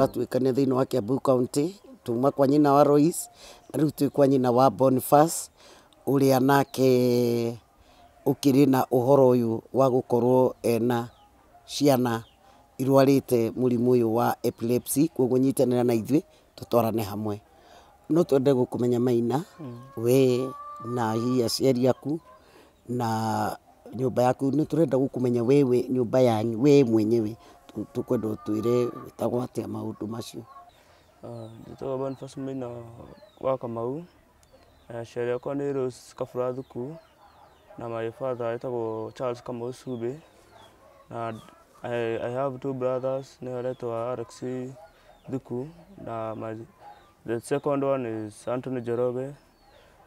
Tũratuĩkania thĩinĩ wa Kiambu County, tuma kwa nyina wa Lois, na rĩu twĩ kwa nyina wa Boniface, ũrĩa nake ũkĩrĩ na ũhoro ũyũ wa gũkorwo ena ciana irwarĩte mũrimũ ũyũ wa epilepsy. Koguo nyitanĩra na ithuĩ tũtwarane hamwe. No twende gũkũmenya Maina, we na hihi aciari aku na nyũmba yaku. Nĩ tũrenda gũkũmenya wewe, nyũmba yanyu, we mwenyewe. Tũkwenda ũtwĩre wĩtagwo atĩa, maũndũ macio. Njĩtagwo Boniface Maina wa Kamau. Aciari akwa nĩ Rose Kabura Thuku na my father etagwo Charles Kamau Cumbĩ. Na I have two brothers, nĩwe aretwo Alex Thuku na the second one is Anthony Njoroge,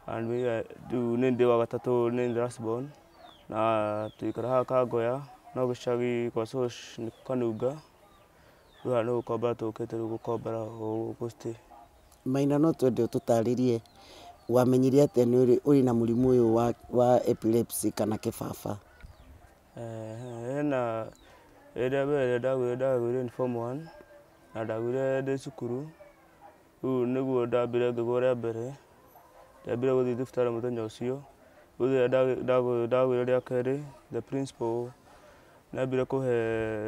and we rĩu nĩ ndĩ wa gatatũ, nĩ the last born. Na tũikara haha Kangoya, no gĩcagi kwa Sosh nĩ Kanunga. Rĩu haha nĩ gũkombora tũkĩte, rĩu gũkombora gũkũ stay. Maina, no twende ũtũtarĩrie wamenyire atĩa nĩ ũrĩ na mũrimũ ũyũ wa epilepsy kana kĩbaba? Hena rĩrĩa mbere ndagũire in form one, na ndagũire ndĩ cukuru. Rĩu nĩguo ndambire ngĩgũa rĩa mbere, ndiambire gũthiĩ thibitarĩ mũthenya ũcio. Rĩu rĩrĩa ndagũire rĩa kerĩ, the principal nĩambire kũhe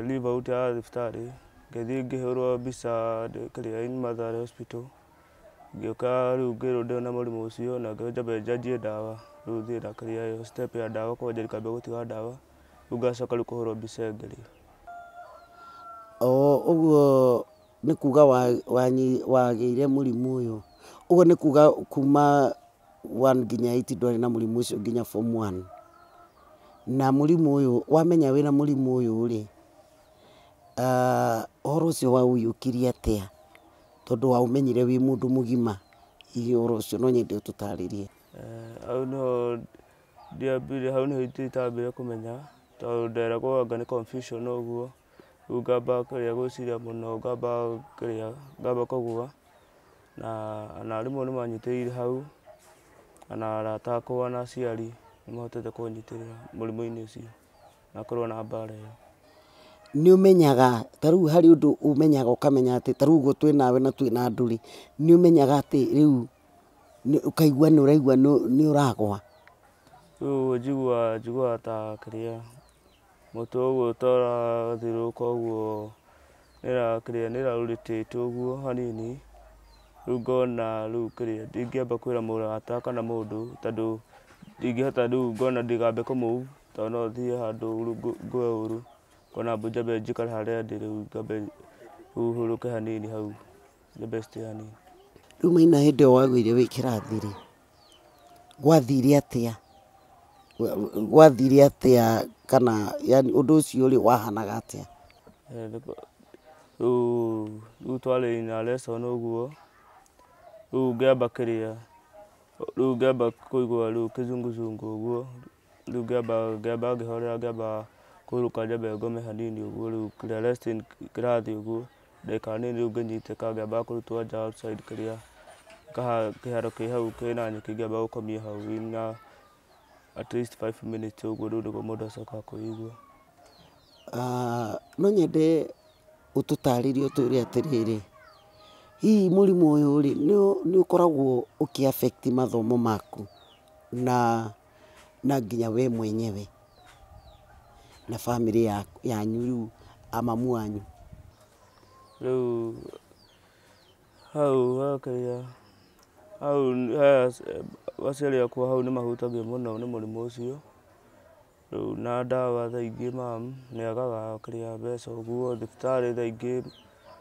leave out ya thibitarĩ, ngĩthiĩ ngĩhũrwo mbica kĩrĩa in Mathare Hospital. Ngĩũka rĩu ngĩrwo ndĩ na mũrimũ ũcio na ngĩrwo njambe njanjie ndawa. Rĩu thiĩ na kĩrĩa ĩyo step ya ndawa, kwanjia ngambia gũtiga ndawa, rĩu ngacoka rĩu kũhũrwo mbica ĩngĩ rĩu. O ũguo nĩ kuga wagĩire mũrimũ ũyũ, ũguo nĩ kuga kuma 1 nginya 8 ndwarĩ na mũrimũ ũcio nginya form 1. Na mũrimũ ũyũ, wamenya wĩna mũrimũ ũyũ rĩ, ũhoro ũcio waũiyũkirie atĩa, tondũ waũmenyire wĩ mũndũ mũgima? Hihi ũhoro ũcio no nyende ũtũtarĩrie. Hau niho ndiambire, hau niho itambire kũmenya, tondũ nderagwo anga nĩ confusion ũguo. Rĩu ngamba kĩrĩa gwĩciria mũno, ngamba kĩrĩa ngamba kũgũa, na arimũ nĩ manyitĩrĩire hau, na arata akwa na aciari nĩ mahotete kũnyitĩrĩra mũrimũ-inĩ ũcio na kũrũa na mbara ĩyo. Nĩ ũmenyaga ta rĩu harĩ ũndũ ũmenyaga ũkamenya atĩ ta rĩu ũguo twĩ nawe na twĩ na andũ rĩ, nĩ ũmenyaga atĩ rĩu ũkaigua nĩ ũraigua nĩ ũragwa? Rĩu njiguaga ta kĩrĩa mũtwe ũguo ta ũrathiũrũrũka ũguo, kĩrĩa nĩ ĩra rotate ũguo hanini. Rĩu ngona rĩu kĩrĩa ndingĩamba kwĩra mũrata kana mũndũ, tondũ ndingĩhota. Rĩu ngona ndigambe kũ move, tondũ no thiĩ handũ rĩu ngwe ũru. Ngona njambe njikare harĩa ndĩ rĩu, ngambe hurũke hanini hau, nyambe stay hanini. Rĩu Maina, hĩndĩ ĩyo wagũire wĩ kĩrathi rĩ, gwathire atĩa? Gwathire atĩa, kana yani ũndũ ũcio rĩ, wahanaga atĩa? Rĩu twarĩ na lesson ũguo, rĩu ngĩamba kĩrĩa rĩu ngĩamba kũigua rĩu kĩzunguzungu ũguo. Rĩu ngĩamba ngĩhorera, ngĩamba kũhurũka, nyambe ngome hanini ũguo. Rĩu kĩrĩa rest in kĩrathi ũguo ndagĩka nini, rĩu ngĩnyitĩka, ngĩamba kũrutwo nja outside kĩrĩa kĩharo kĩ hau kĩna nyeki, ngĩamba gũkomio hau na at least 5 minutes ũguo. Rĩu nĩguo mũndũ acokaga kwĩigua. No nyende ũtũtarĩrie, ũtwĩre atĩrĩrĩ, hihi mũrimũ ũyũ rĩ, nĩ ũkoragwo ũkĩ affect mathomo maku na nginya we mwenyewe na bamĩrĩ yanyu, rĩu a mamu wanyu? Rĩu hau hakĩrĩa hau aciari akwa hau nĩ mahutagio mũno nĩ mũrimũ ũcio. Rĩu na ndawa thaa ingĩ mam nĩ agaga kĩrĩa mbeca ũguo, thibitarĩ thaa ingĩ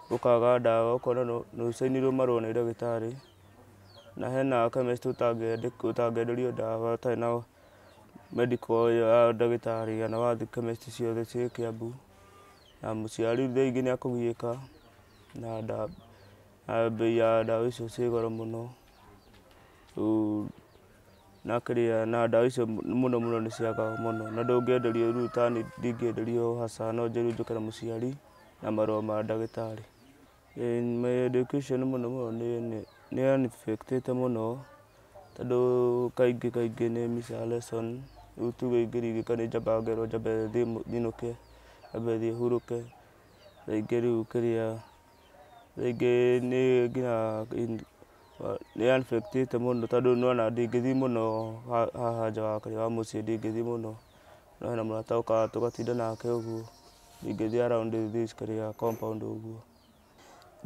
gũkaga ndawa, ũkona nĩ ũcainĩirwo marũa nĩ ndagĩtarĩ, na hena chemist ũtangĩenderio ndawa ũtarĩ na medical ya ndagĩtarĩ, kana wathiĩ chemist ciothe ciĩ Kiambu. Na mũciari thaa ingĩ nĩ akũgiĩka na mbei ya ndawa icio ciĩ goro mũno. Rĩu na kĩrĩa na ndawa icio mũno mũno nĩ ciagaga mũno, na ndũngĩenderio. Rĩu ta niĩ ndingĩenderio haca, no njĩrwo njũke na mũciari na marũa ma ndagĩtarĩ. My education mũno mũno nĩ affect mũno, tondũ kaingĩ kaingĩ nĩ miss lesson. Rĩu tuge ingĩringĩka nĩ njambaga ngerwo njambe thiĩ nyinũke, nyambe thiĩ hurũke. Thaa ingĩ rĩu kĩrĩa Rĩngĩ nĩ nginya nĩ affect mũno tondũ nĩwona ndingĩthiĩ mũno haha nja wa kĩrĩa wa mũciĩ ndingĩthiĩ mũno. No hena mũrata ũkaga tũgatinda nake ũguo, ndingĩthiĩ around this kĩrĩa compound ũguo.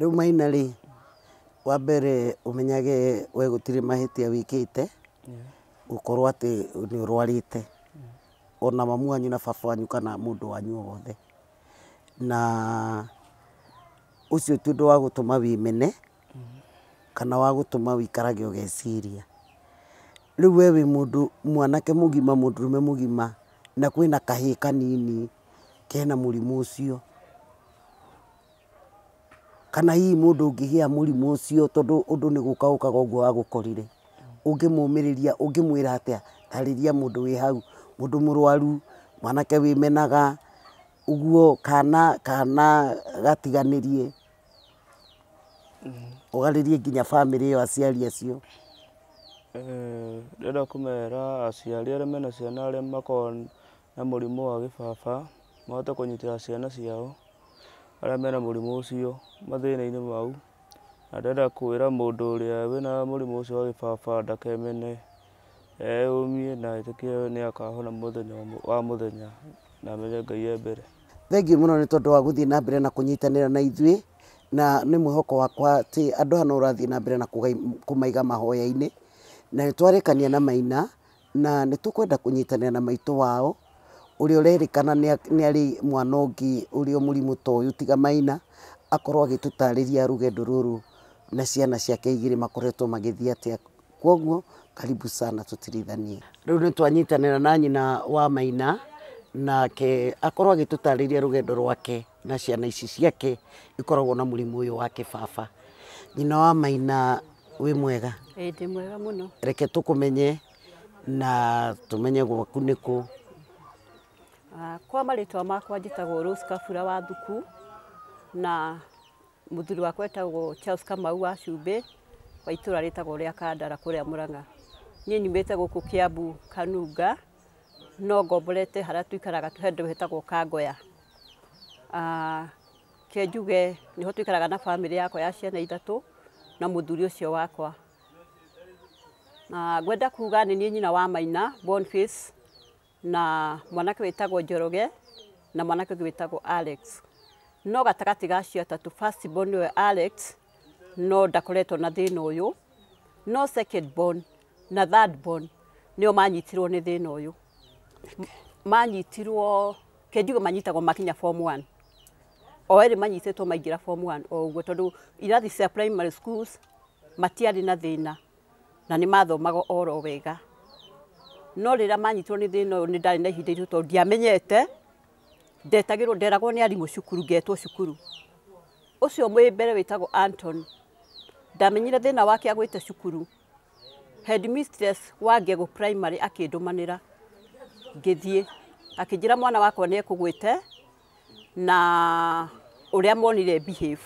Rĩu Maina rĩ, wa mbere ũmenyage we gũtirĩ mahĩtia wĩkĩte, gũkorwo atĩ nĩ ũrwarĩte, ona mamu wanyu na baba wanyu kana mũndũ wanyu o wothe. Na ũcio ti ũndũ wa gũtũma wĩmene, kana wa gũtũma wĩikarage ũgeciria. Rĩu we wĩ mũndũ mwanake mũgima, mũndũrũme mũgima, na kwĩna kahĩĩ kanini kena mũrimũ ũcio. Kana hihi mũndũ ũngĩgĩa mũrimũ ũcio tondũ ũndũ nĩ gũka ũkaga ũguo wagũkorire, ũngĩmũmĩrĩria, ũngĩmwĩra atĩa? Tarĩria mũndũ wĩ hau, mũndũ mũrwaru, mwanake wĩmenaga, ũguo kana kana gatiganĩrie, ũgarĩrie nginya bamĩrĩ ĩyo aciari acio. Ndĩrenda kũmera aciari arĩa mena ciana arĩa makoragwo na mũrimũ wa gĩbaba mahote kũnyitĩra ciana ciao arĩa mena mũrimũ ũcio mathĩna-inĩ mau. Na ndĩrenda kwĩra mũndũ ũrĩa wĩna mũrimũ ũcio wa gĩbaba ndakemene, eyũmie na etĩkie nĩ akahona mũthenya wa mũthenya na amenye Ngai e mbere. Thengiũ mũno nĩ tondũ wa gũthiĩ na mbere na kũnyitanĩra na ithuĩ, na nĩ mwĩhoko wakwa atĩ andũ aya no ũrathiĩ na mbere na kũmaiga mahoya-inĩ. Na nĩ twarĩkania na Maina, na nĩ tũkwenda kũnyitanĩra na maitũ wao, ũrĩa ũrerĩkana nĩ arĩ mwana ũngĩ ũrĩ o mũrimũ ta ũyũ tiga Maina, akorwo agĩtũtarĩria rũgendo rũrũ na ciana ciake igĩrĩ makoretwo magĩthiĩ atĩa. Koguo karibu sana tũtirithanie. Rĩu nĩ twanyitanĩra na nyina wa Maina, nake akorwo agĩtũtarĩria rũgendo rwake na ciana ici ciake ikoragwo na mũrimũ ũyũ wa kĩbaba. Nyina wa Maina, wĩ mwega? Ĩĩ ndĩ mwega mũno. Reke tũkũmenye na tũmenye gwaku nĩ kũ. Kwa marĩtwa makwa njĩtagwo Rose Kabura wa Thuku, na mũthuri wakwa etagwo Charles Kamau wa Cumbĩ wa itũra rĩtagwo rĩa Kandara kũrĩa Mũrang'a. Niĩ nyumĩte gũkũ Kiambu Kanunga, no ngomborete harĩa tũikaraga handũ hetagwo Kangoya. Ke njuge nĩho tũikaraga na bamĩrĩ yakwa ya ciana ithatũ na mũthuri ũcio wakwa. Na ngwenda kuga nĩ niĩ nyina wa Maina Boniface na mwanake wĩtagwo Njoroge na mwanake ũngĩ wĩtagwo Alex. No gatagatĩ ga acio atatũ, first born nĩwe Alex, no ndakoretwo na thĩna ũyũ. No second born na third born nĩo manyitirwo nĩ thĩna ũyũ. Manyitirwo, ke njuge manyitagwo makinya form 1. O erĩ manyitĩtwo maingĩra form 1 o ũguo, tondũ irathi cia primary schools matiarĩ na thĩna na nĩ mathomaga oro wega. No rĩrĩa manyitirwo nĩ thĩna ũyũ nĩ ndarĩ na ihinda iritũ tondũ ndiamenyete, ndetagĩrwo, nderagwo nĩ arimũ cukuru, ngetwo cukuru. Ũcio mwĩ mbere wĩtagwo Anton, ndamenyire thĩna wake agwĩte cukuru. Headmistress wa Ngegũ Primary akĩndũmanĩra, ngĩthiĩ, akĩnjĩra mwana wakwa nĩ ekũgwĩte na ũrĩa monire behave,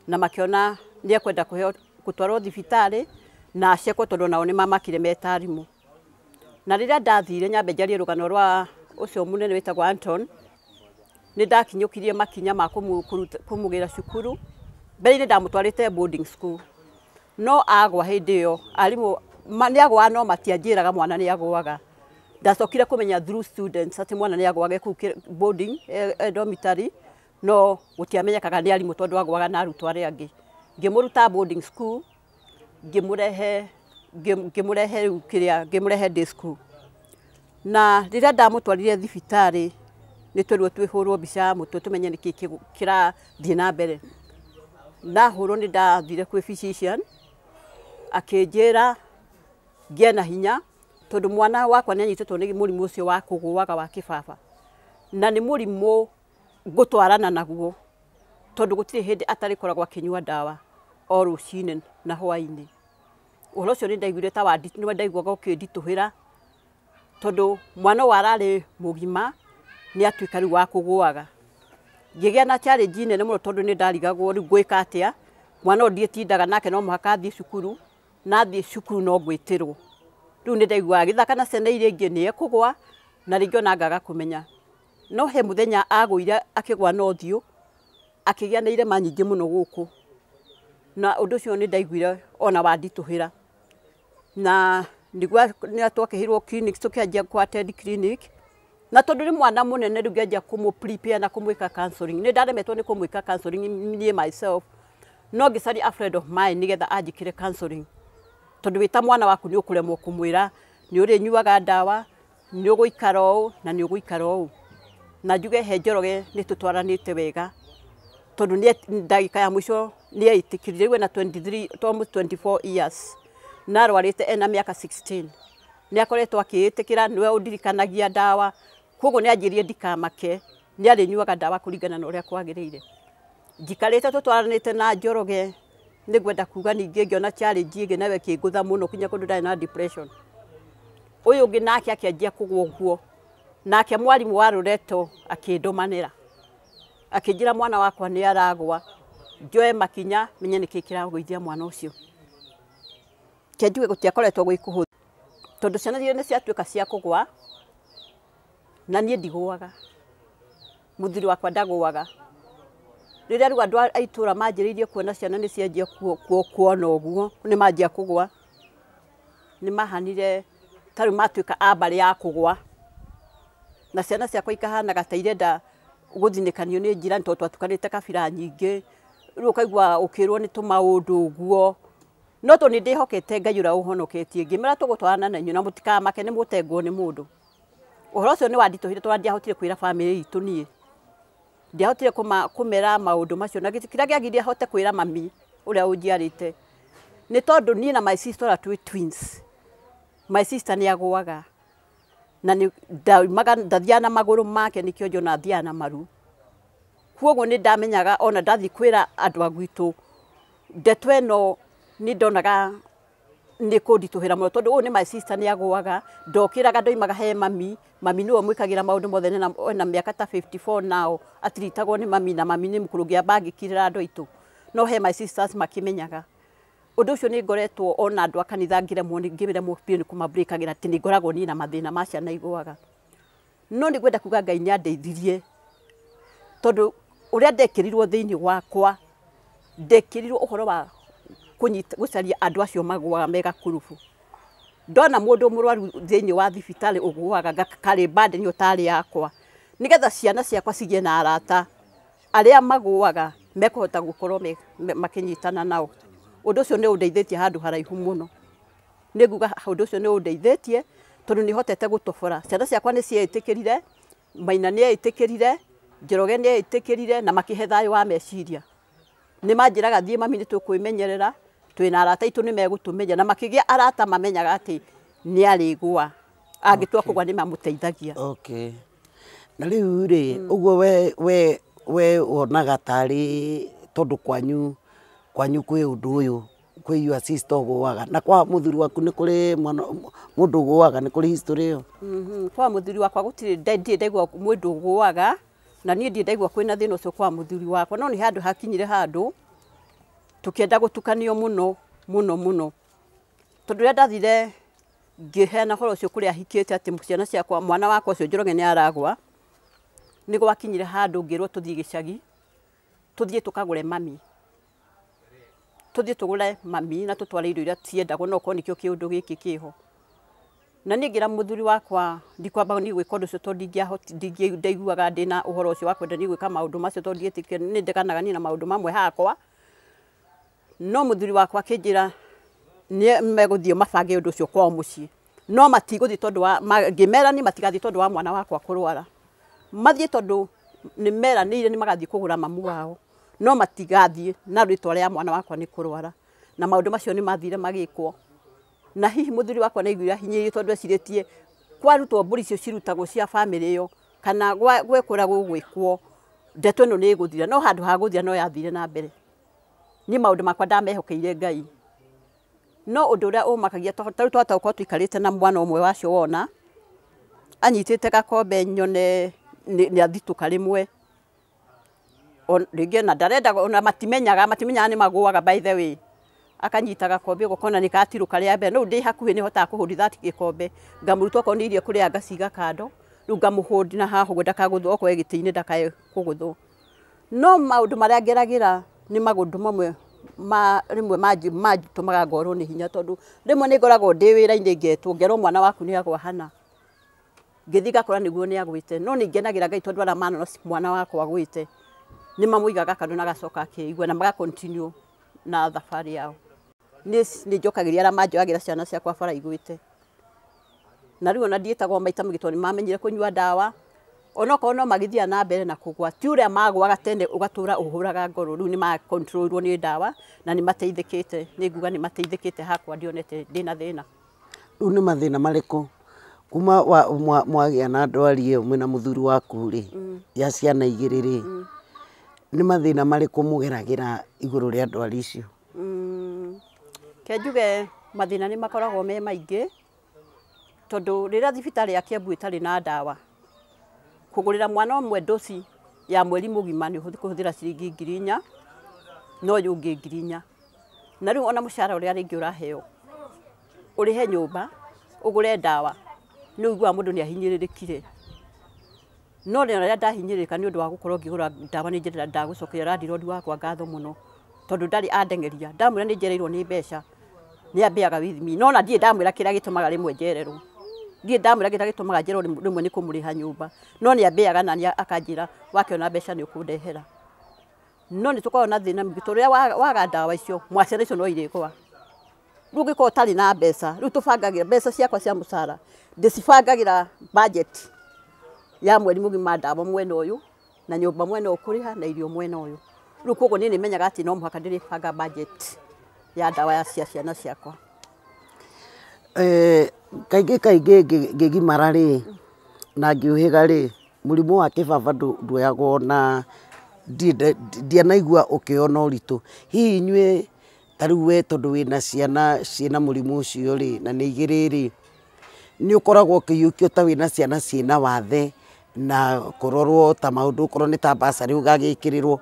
na makĩona nĩ ekwenda kũheo gũtwarwo thibitarĩ na acekwo tondũ nao nĩ mamakire me ta arimũ. Na rĩrĩa ndathire nyambe njarie rũgano rwa ũcio mũnene wĩtagwo Anton, nĩ ndakinyũkirie makinya ma kũmũgĩra cukuru. Mbere-inĩ ndamũtwarĩte boarding school, no agwa hĩndĩ ĩyo arimũ nĩ agwaga no matianjĩraga mwana nĩ agwaga. Ndacokire kũmenya through students atĩ mwana nĩ agwaga kũu boarding, dormitory, no gũtiamenyekaga nĩ arimũ tondũ agwaga na arutwo arĩa angĩ. Ngĩmũruta boarding school, ngĩmũrehe rĩu kĩrĩa, ngĩmũrehe day school. Na rĩrĩa ndamũtwarire thibitarĩ, nĩ twerirwo twĩhũrwo mbica ya mũtwe tũmenye nĩkĩ kĩrathiĩ na mbere. Ndahũrwo nĩ ndathire kwĩ physician, akĩnjĩra ngĩe na hinya tondũ mwana wakwa nĩ anyitĩtwo nĩ mũrimũ ũcio wa kũgũaga wa kĩbaba. Na nĩ mũrimũ ngũtwarana naguo tondũ gũtirĩ hĩndĩ atarĩkoragwo akĩnyua ndawa o rũcinĩ na hwaĩ-inĩ. Ũhoro ũcio nĩ ndaiguire ta nĩ ndaiguaga ũkĩnditũhĩra tondũ mwana ũyũ ararĩ mũgima nĩ atuĩka rĩu wa kũgũaga. Ngĩgĩa na challenge nene mũno tondũ nĩ ndarigagwo rĩu ngwĩka atĩa, mwana ũyũ ndiĩtindaga nake no mũhaka athiĩ cukuru, na athiĩ cukuru no ngwĩtĩrwo. Rĩu nĩ ndaiguaga agĩthaka na ciana iria ingĩ nĩ ekũgũa na rĩngĩ ona ngaga kũmenya. No he mũthenya agũire akĩgũa na ũthiũ, akĩgĩa na irema nyingĩ mũno gũkũ. Na ũndũ ũcio nĩ ndaiguire ona wanditũhĩra. Na nĩguo nĩ twakĩheirwo clinic, tũkĩanjia kũ attend clinic. Na tondũ nĩ mwana mũnene rĩu ngĩanjia kũmũ prepare na kũmwĩka counseling. Nĩ ndaremetwo nĩ kũmwĩka counseling niĩ myself. No ngĩcaria a friend of mine nĩgetha anjĩkĩre counseling. Tondũ wĩ ta mwana waku nĩ ũkũremwo kũmwĩra nĩ ũrĩnyuaga ndawa, nĩ ũgũikara ũũ na nĩ ũgũikara ũũ. Na njuge he Njoroge nĩ tũtwaranĩte wega. Tondũ ndagĩka ya mũico nĩ eĩtĩkĩrire, rĩu ena 23 almost 24 years. Na arwarĩte ena mĩaka 16. Nĩ akoretwo akĩĩtĩkĩra, nĩwe ũndirikanagia ndawa. Koguo nĩ anjĩrire ndikamake, nĩ arĩnyuaga ndawa kũringana na ũrĩa kwagĩrĩire. Njikarĩte tũtwaranĩte na Njoroge, nĩ ngwenda kuga ningĩ ngĩona challenge ĩngĩ nayo ĩkĩngũtha mũno kinya kũndũ ndarĩ na depression. Ũyũ ũngĩ nake akĩanjia kũgũa ũguo. Nake mwarimũ wa Loreto akĩndũmanĩra. Akĩnjĩra mwana wakwa nĩ aragwa, njoe makinya menye nĩkĩ kĩragũithia mwana ũcio. Ke njuge gũtiakoretwo gwĩ kũhũthũ. Tondũ ciana iria nĩ ciatuĩka cia kũgũa, na niĩ ndigũaga. Mũthuri wakwa ndagũaga. Rĩrĩa rĩu andũ a itũra manjĩrĩirie kuona ciana nĩ cianjia kuona ũguo, nĩ manjia kũgũa, nĩ mahanire ta rĩu matuĩka a mbarĩ ya kũgũa. Na ciana ciakwa ikahanaga ta irenda gũthinĩkanio nĩ njirani tondũ twatukanĩte kabira nyingĩ. Rĩu ũkaigua ũkĩrwo nĩ tũmaũndũ ũguo. No tondũ nĩ ndĩhokete Ngai ũrĩa ũhonoketie, ngĩmera tũgũtwarana na inyuĩ na mũtikamake nĩ mũtengwo nĩ mũndũ. Ũhoro ũcio nĩ wanditũhire tondũ ndiahotire kwĩra bamĩrĩ itũ niĩ. Ndiahotire kũmera maũndũ macio, na kĩrĩa kĩagiririe hote kwĩra mami ũrĩa ũnjiarĩte nĩ tondũ niĩ na my sister ũrĩa twĩ twins. My sister nĩ agũaga na nĩ ndaumaga, ndathiaga na magũrũ make, nĩkĩo njona athiaga na maru. Koguo nĩ ndamenyaga ona ndathiĩ kwĩra andũ a gwitũ ndeto ĩno nĩ ndonaga nĩ kũnditũhĩra mũno tondũ ũyũ nĩ my sister nĩ agũaga, ndokĩraga ndoimaga he mami, mami nĩwe ũmwĩkagĩra maũndũ mothe, ena mĩaka ta 54 now, atiritagwo nĩ mami na mami nĩ mũkũrũ ngĩamba ngĩkirĩra andũ aitũ. No he my sisters makĩmenyaga. Ũndũ ũcio nĩ ngoretwo ona andũ a kanitha ngĩremwo biũ nĩ kũmabreakagĩra atĩ nĩ ngoragwo niĩ na mathĩna ma ciana igũaga. No nĩ ngwenda kuga Ngai nĩ andeithirie tondũ ũrĩa ndekĩrirwo thĩinĩ wakwa, ndekĩrirwo ũhoro wa kũnyita gũcaria andũ acio magũaga me gakurubu. Ndona mũndũ mũrwaru thĩinĩ wa thibitarĩ ũgũaga ngakarĩ burden ĩyo tarĩ yakwa, nĩgetha ciana ciakwa cigĩe na arata arĩa magũaga mekũhota gũkorwo makĩnyitana nao. Ũndũ ũcio nĩ ũndeithĩtie handũ haraihu mũno. Nĩ nguga ũndũ ũcio nĩ ũndeithĩtie tondũ nĩ hotete gũtobora. Ciana ciakwa nĩ cietĩkĩrire, Maina nĩ etĩkĩrire, Njoroge nĩ etĩkĩrire na makĩhe thayũ wa meciria. Nĩ manjĩraga thiĩ mami nĩ tũkwĩmenyerera, twĩna arata aitũ nĩ megũtũmenya, na makĩgĩa arata mamenyaga atĩ nĩ arĩgũa. Angĩtua kũgũa nĩ mamũteithagia. Okay. Na rĩu rĩ, ũguo we wonaga tarĩ tondũ kwanyu kwĩ ũndũ ũyũ, kwĩ your sister ũgũaga, na kwa mũthuri waku nĩ kũrĩ mwana mũndũ ũgũaga, nĩ kũrĩ history ĩyo? Kwa mũthuri wakwa gũtirĩ, ndirĩ ndaigua mũndũ ũgũaga, na niĩ ndirĩ ndaigua kwĩna thĩna ũcio kwa mũthuri wakwa, no nĩ handũ hakinyire handũ tũkĩenda gũtukanio mũno mũno mũno. Tondũ rĩrĩa ndathire ngĩheana ũhoro ũcio kũrĩa ahikĩte atĩ ciana ciakwa, mwana wakwa ũcio Njoroge nĩ aragwa, nĩ gwakinyire handũ ngĩrwo tũthiĩ gĩcagi, tũthiĩ tũkagũre mami. Tũthiĩ tũgũre mami na tũtware irio iria ciendagwo, no okorwo nĩkĩo kĩũndũ gĩkĩ kĩho. Na niĩ ngĩra mũthuri wakwa ndikwamba niĩ gwĩka ũndũ ũcio tondũ ndaiguaga ndĩna ũhoro ũcio wa kwenda niĩ gwĩka maũndũ macio tondũ ndiĩtĩkĩtie, nĩ ndeganaga niĩ na maũndũ mamwe hakwa. No mũthuri wakwa akĩnjĩra nĩ megũthiĩ mabange ũndũ ũcio kwao mũciĩ. No matigũthiĩ tondũ wa, ngĩmera niĩ matigathiĩ tondũ wa mwana wakwa kũrwara. Mathiĩ tondũ nĩ meranĩire nĩ magathiĩ kũgũra mamu wao. No matigathiĩ na rĩtwa rĩa mwana wakwa nĩ kũrwara. Na maũndũ macio nĩ mathire magĩkwo. Na hihi mũthuri wakwa nĩ aiguire ahinyĩrĩirio tondũ ecirĩtie kwarutwo mbũri icio cirutagwo cia bamĩrĩ ĩyo, kana gwekũra gũgwĩkwo, ndeto ĩno nĩ ĩgũthira. No handũ ha gũthira no yathire na mbere. Niĩ maũndũ makwa ndamehokeire Ngai. No ũndũ ũrĩa ũmakagia, ta rĩu twahota gũkorwo tũikarĩte na mwana ũmwe wacio wona, anyitĩte gakombe nyone nĩ athitũka rĩmwe. Rĩngĩ ona ndarenda, ona matimenyaga nĩ magũaga by the way. Akanyita gakombe ũguo ũkona nĩ gatirũka rĩa mbere. No ndĩ hakuhĩ nĩ hotaga kũhũndi that gĩkombe. Ngamũruta okorwo nĩ irio kũrĩa ngaciga kando, rĩu ngamũhũndi na haha ũguo ndakagũthwo, okorwo e gĩtĩ-inĩ ndakae kũgũthwo. No maũndũ marĩa ngeragĩra nĩ maũndũ mamwe ma rĩmwe manjitũmaga ngorwo nĩ hinya tondũ rĩmwe nĩ ngoragwo ndĩ wĩra-inĩ ngetwo ngerwo mwana waku nĩ agwa hana, ngĩthiĩ ngakora nĩguo nĩ agwĩte. No nĩ ngenagĩra Ngai tondũ arĩa manona mwana wakwa agwĩte nĩ mamũigaga kando na agacoka akeigua na maga continue na thabarĩ yao. Nĩ njokagĩria arĩa manjoyagĩra ciana ciakwa bara igwĩte, na rĩu ona ndiĩtagwo maita maingĩ tondũ nĩ mamenyire kũnyua ndawa, onokorwo no magĩthiaga na mbere na kũgwa, ti ũrĩa magwaga tene ũgatũra ũhũraga ngoro, rĩu nĩ makontrolirwo nĩ ndawa na nĩ mateithĩkĩte. Nĩ nguga nĩ mateithĩkĩte, hakwa ndionete ndĩna thĩna. Rĩu nĩ mathĩna marĩkũ kuma mwagĩa na ndwari ĩyo mwĩna mũthuri waku rĩ, ya ciana igĩrĩ rĩ, nĩ mathĩna marĩkũ mũgeragĩra igũrũ rĩa ndwari icio? Ke njuge mathĩna nĩ makoragwo me maingĩ tondũ rĩrĩa thibitarĩ ya Kiambu ĩtarĩ na ndawa, kũgũrĩra mwana ũmwe ndoci ya mweri mũgima nĩ kũhũthĩra ciringi 4,000 na ũyũ ũngĩ 4,000. Na rĩu ona mũcara ũrĩa rĩngĩ ũraheo ũrĩhe nyũmba, ũgũre ndawa, nĩ ũiguaga mũndũ nĩ ahinyĩrĩrĩkire. No rĩrĩa ndahinyĩrĩrĩka nĩ ũndũ wa gũkorwo ngĩgũra ndawa, nĩ njĩrĩra ndagũcokeria landlord wakwa ngatho mũno tondũ ndarĩ andengeria. Ndamwĩra nĩ njereirwo nĩ mbeca, nĩ ambĩaga with me, no ona ndirĩ ndamwĩra kĩrĩa gĩtũmaga rĩmwe njererwo, ndirĩ ndamwĩra kĩrĩa gĩtũmaga njererwo rĩmwe nĩ kũmũrĩha nyũmba, no nĩ ambĩaga na nĩ akanjĩra wakĩona mbeca nĩ ũkũndehera. No nĩ tũkoragwo na thĩna mũingĩ tondũ rĩrĩa waga ndawa icio, mwa ciana icio no irĩgwa. Rĩu ũngĩkorwo ũtarĩ na mbeca, rĩu tũbangagĩra mbeca ciakwa cia mũcara, ndĩcibangagĩra budget ya mweri mũgima, ndawa mwena ũyũ na nyũmba mwena ũyũ kũrĩha na irio mwena ũyũ. Rĩu koguo niĩ nĩmenyaga atĩ no mũhaka ndĩrĩbanga budget ya ndawa ya cia ciana ciakwa. Kaingĩ kaingĩ ngĩgimara rĩ na ngĩũhĩga rĩ, mũrimũ wa kĩbaba nduoyagwo na ndianaigua ũkĩoywo na ũritũ. Hihi inyuĩ ta rĩu we tondũ wĩna ciana ciĩna mũrimũ ũcio rĩ, na nĩ igĩrĩ rĩ, nĩ ũkoragwo ũkĩiyũkio ta wĩna ciana ciĩna wathe na kũrorwo ta maũndũ okorwo nĩ ta bursary ũgagĩkĩrĩrwo,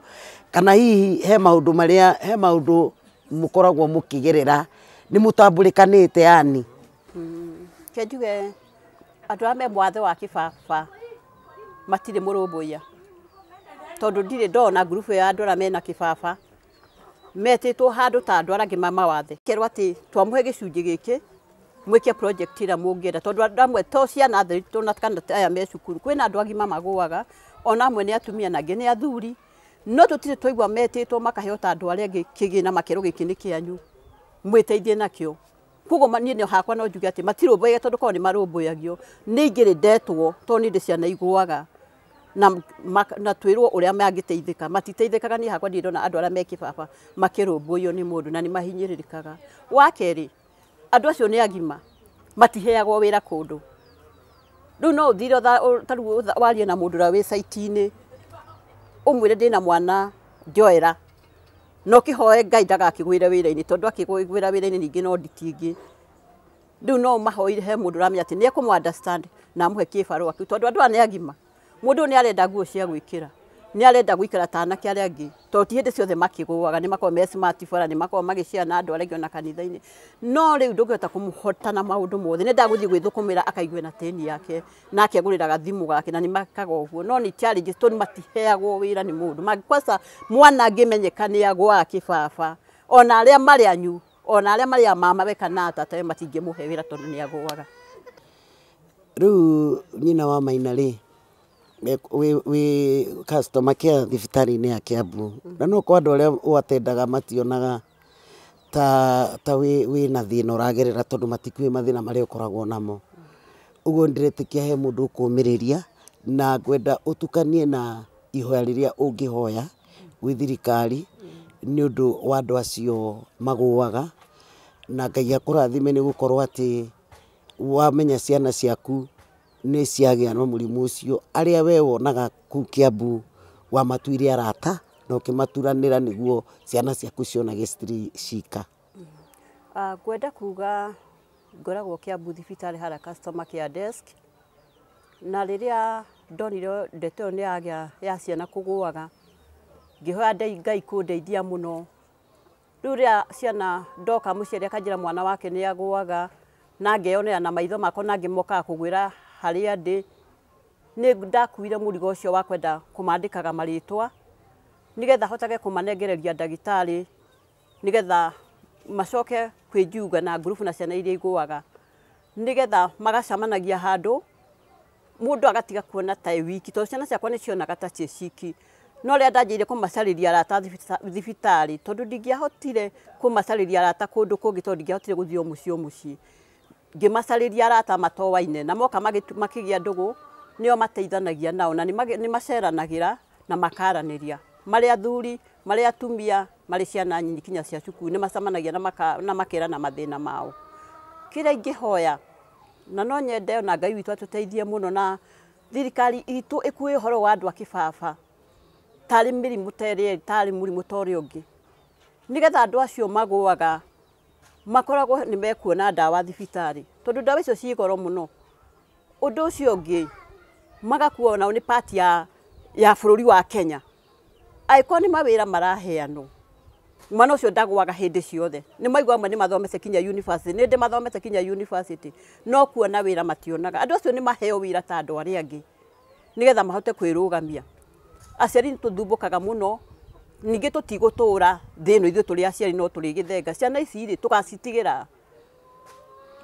kana hihi he maũndũ marĩa, he maũndũ mũkoragwo mũkĩgerera nĩ mũtambũrĩkanĩte yani? Ke njuge andũ arĩa me wathe wa kĩbaba matirĩ mũrũmbũiya, tondũ ndirĩ ndona ngurubu ya andũ arĩa mena kĩbaba metĩtwo handũ ta andũ arĩa angĩ ma mawathe. Kerwo atĩ twamũhe gĩcunjĩ gĩkĩ mwĩke project ĩrĩa mũngĩenda, tondũ andũ amwe to ciana theri na kana aya me cukuru, kwĩna andũ agima magũaga, ona amwe nĩ atumia na angĩ nĩ athuri, no tũtirĩ twaigua metĩtwo makaheo ta andũ arĩa angĩ kĩgĩna makerwo gĩkĩ nĩ kĩanyu mwĩteithie nakĩo. Koguo niĩ hakwa no njuge atĩ matirũmbũyagia tondũ korwo nĩ marũmbũyagio nĩ ingĩrĩ ndetwo, tondũ niĩ ndĩ ciana igũaga na twĩrwo ũrĩa mangĩteithĩka, matiteithĩkaga. Niĩ hakwa ndirĩ ndona andũ arĩa me kĩbaba makĩrũmbũiyo nĩ mũndũ na nĩ mahinyĩrĩrĩkaga. Wa kerĩ, andũ acio nĩ agima, matiheagwo wĩra kũndũ. Rĩu no ũthire ta rĩu warie na mũndũ ũrĩa wĩ site-inĩ ũmwĩre ndĩna mwana njoera, na ũkĩhoe Ngai ndagakĩgwĩre wĩra-inĩ, tondũ akĩgwĩra wĩra-inĩ ningĩ no nditi ĩngĩ. Rĩu no ũmahoire he mũndũ ũramenya atĩ nĩ ekũmũ understand na amũhe kĩbarũa kĩu, tondũ andũ aya nĩ agima. Mũndũ ũyũ nĩ arenda nguo cia gwĩkĩra, nĩ arenda gũikara ta anake arĩa angĩ, tondũ ti hĩndĩ ciothe makĩgũaga, nĩ makoragwo me smart bara, nĩ makoragwo magĩcea na andũ arĩa angĩ ona kanitha-inĩ. No rĩu ndũngĩhota kũmũhota na maũndũ mothe, nĩ endaga gũthiĩ gwĩthũkũmĩra akaigua na tĩni yake, na akegũrĩra gathimũ gake, na nĩ mekaga ũguo. No nĩ challenges tondũ matiheagwo wĩra nĩ mũndũ. Kwanza mwana angĩmenyeka nĩ agũaga kĩbaba, ona arĩa marĩ anyu, ona arĩa marĩ a mamawe kana tatawe matingĩmũhe wĩra tondũ nĩ agũaga. Rĩu nyina wa Maina rĩ, wĩ customer care thibitarĩ-inĩ ya Kiambu, na no kwa andũ arĩa ũatendaga mationaga ta wĩna thĩna ũragerera tondũ matikũĩ mathĩna marĩa ũkoragwo namo. Ũguo ndĩretĩkia he mũndũ ũkũmĩrĩria, na ngwenda ũtukanie na ihoya rĩrĩa ũngĩhoya gwĩ thirikari nĩ ũndũ wa andũ acio magũaga, na Ngai akũrathime nĩ gũkorwo atĩ wamenya ciana ciaku nĩ ciagĩa na mũrimũ ũcio, arĩa we wonaga kũu Kiambu wamatuire arata na ũkĩmaturanĩra nĩguo ciana ciaku cionage citirĩ cika. Ngwenda kuga ngoragwo Kiambu thibitarĩ harĩa customer care desk, na rĩrĩa ndonire ndeto ĩyo nĩ yagĩa ya ciana kũgũaga, ngĩhoya Ngai kũndeithia mũno. Rĩu rĩrĩa ciana ndoka mũciari akanjĩra mwana wake nĩ agũaga, na ngeyonera na maitho makwa na angĩ mokaga kũgwĩra harĩa ndĩ, nĩ ndakuire mũrigo ũcio wa kwenda kũmandĩkaga marĩtwa nĩgetha hotage kũmanengereria ndagĩtarĩ nigetha macoke kwĩjiunga na ngurubu na ciana iria igũaga nigetha magacemanagia handũ mũndũ agatiga kuona ta e wiki tondũ ciana ciakwa nĩ cionaga ta ciĩ ciki. No rĩrĩa ndanjĩrĩirie kũmacarĩria arata thibitarĩ tondũ ndingĩahotire kũmacarĩria arata kũndũ kũngĩ tondũ ndingĩahotire gũthiĩ o mũciĩ o mũciĩ, ngĩmacarĩria arata matoaine na moka makĩgĩa ndũgũ nĩo mateithanagia nao na nĩ maceranagĩra na makaranĩria marĩ athuri marĩ atumia marĩ ciana nyinyi kinya cia cukuru nĩ macemanagia na makerana mathĩna mao. Kĩrĩa ingĩhoya na no nyende ona Ngai witũ atũteithie mũno na thirikari itũ ĩkue ũhoro wa andũ a kĩbaba tarĩ mĩrimũ ta ĩrĩa tarĩ mũrimũ ta ũrĩa ũngĩ nĩgetha andũ acio magũaga makoragwo nĩ mekuona ndawa thibitarĩ tondũ ndawa icio ciĩ goro mũno. Ũndũ ũcio ũngĩ magakuo nao nĩ part ya bũrũri wa Kenya angĩkorwo nĩ mawĩra maraheanwo mwana ũcio ndagũaga hĩndĩ ciothe nĩ maigua amwe nĩ mathomete kinya university nĩ ndĩ mathomete kinya university no kuona wĩra mationaga. Andũ acio nĩ maheo wĩra ta andũ arĩa angĩ nĩgetha mahote kwĩrũgamia. Aciari nĩ tũthumbũkaga mũno ningĩ tũtigũtũra thĩ ĩno ithuĩ tũrĩ aciari no tũrĩ gĩthenga ciana ici rĩ tũgacitigĩra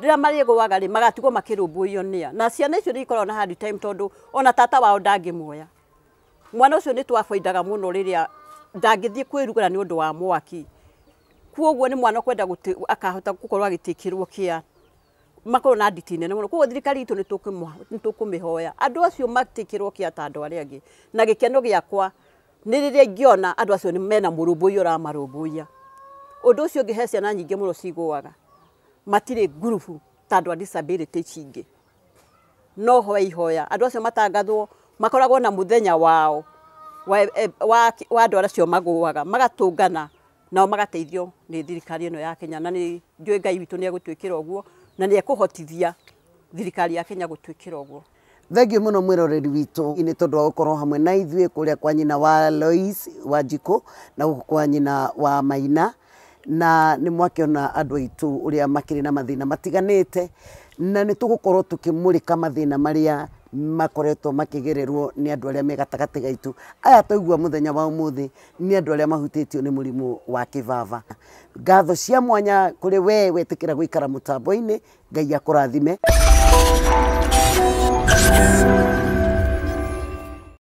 rĩrĩa marĩgũaga rĩ magatigwo makĩrũmbũiyo nĩa na ciana icio nĩ ikoragwo na hard time tondũ ona tata wao ndangĩmuoya. Mwana ũcio nĩ twabaindaga mũno rĩrĩa ndangĩthiĩ kwĩrugĩra nĩ ũndũ wa mwaki koguo nĩ mwana ũkwenda akahota gũkorwo agĩtĩkĩrwo kĩa makorwo na nditi nene mũno. Koguo thirikari itũ nĩ tũkũmĩhoya andũ acio matĩkĩrwo kĩa ta andũ arĩa angĩ na gĩkeno gĩakwa nĩ rĩrĩa ingĩona andũ acio mena mũrũmbũiya ũramarũmbũiya. Ũndũ ũcio ũngĩ he ciana nyingĩ mũno cigũaga matirĩ ngurubu ta andũ a disability ici ingĩ no hoe ihoya andũ acio matangathwo makoragwo na mũthenya wao wa andũ acio magũaga magatũngana nao magateithio nĩ thirikari ĩno ya Kenya na nĩ njũĩ Ngai witũ nĩ egũtwĩkĩra ũguo na nĩ ekũhotithia thirikari ya Kenya gũtwĩkĩra ũguo. Thengiũ mũno mwĩroreri witũ nĩ tondũ wa gũkorwo hamwe na ithuĩ kũrĩa kwa nyina wa Lois Wanjikũ na gũkũ kwa nyina wa Maina na nĩ mwakĩona andũ aitũ ũrĩa makĩrĩ na mathĩna matiganĩte na nĩ tũgũkorwo tũkĩmũrĩka mathĩna marĩa makoretwo makĩgererwo nĩ andũ arĩa me gatagatĩ gaitũ. Aya twaigua mũthenya wa ũmũthĩ nĩ andũ arĩa mahutĩtio nĩ mũrimũ wa kĩbaba. Ngatho cia mwanya kũrĩ we wetĩkĩra gũikara mũtambo-inĩ. Ngai akũrathime.